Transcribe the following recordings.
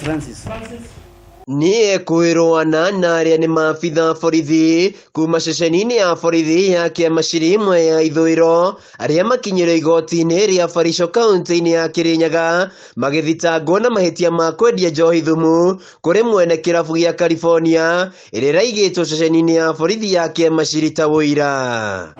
Francis. Nĩ ekwĩrwo ana na arĩa nĩ maabitha borithi kuma ceceni-inĩ ya borithi ya Kĩamaciri mwea ya ithũĩro arĩa makinyĩrwo igoti-inĩ rĩa Baricho kaunti-inĩ ya Kĩrĩnyaga magĩthitangwo na mahĩtia ma kwendia njohi thumu kũrĩ mwene kĩrabu gĩa California ĩrĩa ĩraigĩtwo ceceni-inĩ ya borithi ya Kĩamaciri ta ũira.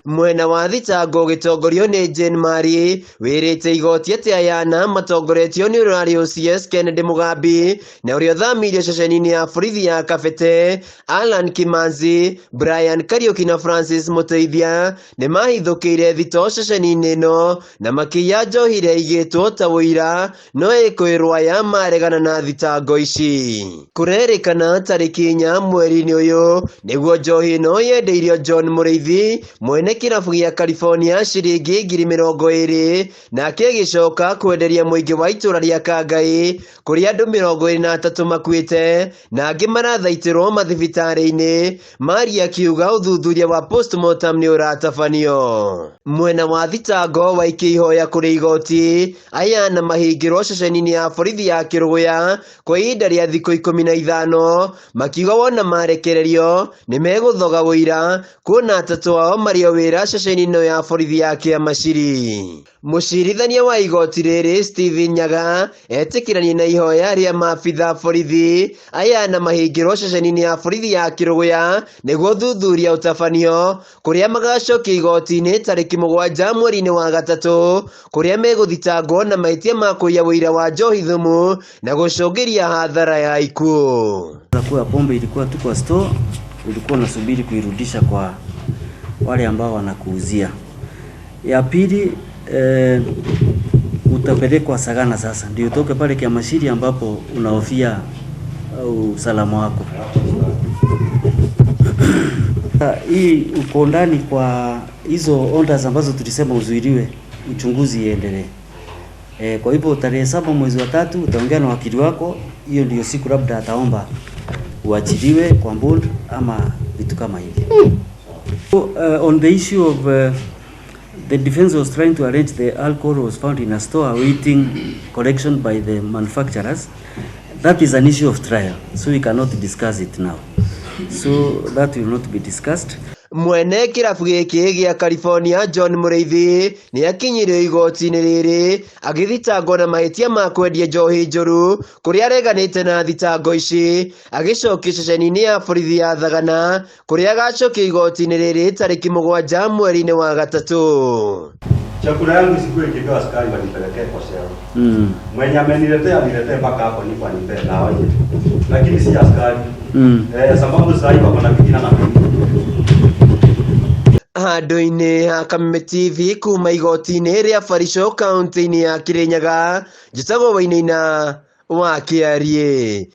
Mwena wa thitango ũgĩtongorio nĩ Jane Mari wĩrĩte igoti atĩ aya ana matongoretio nĩ ũrĩa ũrarĩ OCS Kennedy Mugambi na ũrĩa ũthamirio ceceni-inĩ ya borithi ya Kabete Alan Kimanzi, Brian Kariuki na Francis Mũteithia nĩ mahithũkĩire thitoo ceceni-inĩ ĩno na makĩiya njohi ĩrĩa ĩigĩtwo ta ũira no ĩkwĩrwo aya maregana na thitango ici. Kũrerĩkana tarĩki 4 mweri-inĩ ũyũ nĩguo njohi ĩno yendeirio John Mũrĩithi mwene kĩrabu gĩa California ciringi 20,000 nake agĩcoka kwenderia mũingĩ wa itũra rĩa Kangai kũrĩa andũ 23 makuĩte na angĩ marathaitĩrwo mathibitarĩ-inĩ. Mari akiuga ũthuthuria wa postmortem nĩ ũratabanio. Mwena wa thitango waikia ihoya kũrĩ igoti aya na mahingĩrwo ceceni-inĩ ya borithi ya Kĩrũgũya kwa ihinda rĩa thikũ 15 makiuga wona marekererio nĩ megũthoga ũira kuona atatũ ao marĩ o wĩra ceceni ĩno ya borithi ya Kĩamaciri. Mũcirithania wa igoti rĩrĩ Stephen Nyaga etĩkĩranie na ihoya rĩa maabitha borithi aya na mahingĩrwo ceceni-inĩ ya borithi ya Kĩrũgũya nĩguo ũthuthuria ũtabanio kũrĩa magacokio igoti-inĩ tarĩki 7 mweri-inĩ wa gatatũ kũrĩa megũthitangwo na mahĩtia ma kũiya ũira wa njohi thumu na gũcũngĩria hathara ya ikuũ. Kuwa pombe ilikuwa tu kwa store, ulikuwa unasubiri kuirudisha kwa wale ambao wanakuuzia. Ya pili utapelekwa Sagana sasa, ndio utoke pale Kiamashiri ambapo unahofia usalama wako. Hii uko ndani kwa hizo orders ambazo tulisema uzuiliwe, uchunguzi iendelee. Kwa hivyo tarehe 7 mwezi wa 3 utaongea na wakili wako, hiyo ndio siku labda ataomba uachiliwe kwa bond ama vitu kama hivi. On the issue of the defense was trying to arrange the alcohol was found in a store awaiting collection by the manufacturers. That is an issue of trial, so we cannot discuss it now. So that will not be discussed. Mwene kĩrabu gĩkĩ gĩa California John Mũrĩithi nĩ akinyirio igoti-inĩ rĩrĩ agĩthitangwo na mahĩtia ma kwendia njohi njũru kũrĩa areganĩte na thitango ici agĩcokio ceceni-inĩ ya borithi ya Thagana kũrĩa agacokio igoti-inĩ rĩrĩ tarĩki 7 mweri-inĩ wa gatatũ. Chakula yangu isikuwe ikipewa askari wanipelekee kwa cell. Mwenye ameniletea aniletee mpaka hapo nipo anipee na waje. Lakini si askari. Sababu sasa hivi wako na fitina na mimi. Handũ-inĩ ha Kameme TV kuma igoti-inĩ rĩa Baricho kaunti-inĩ ya Kĩrĩnyaga, njĩtagwo Wainaina wa Kĩariĩ.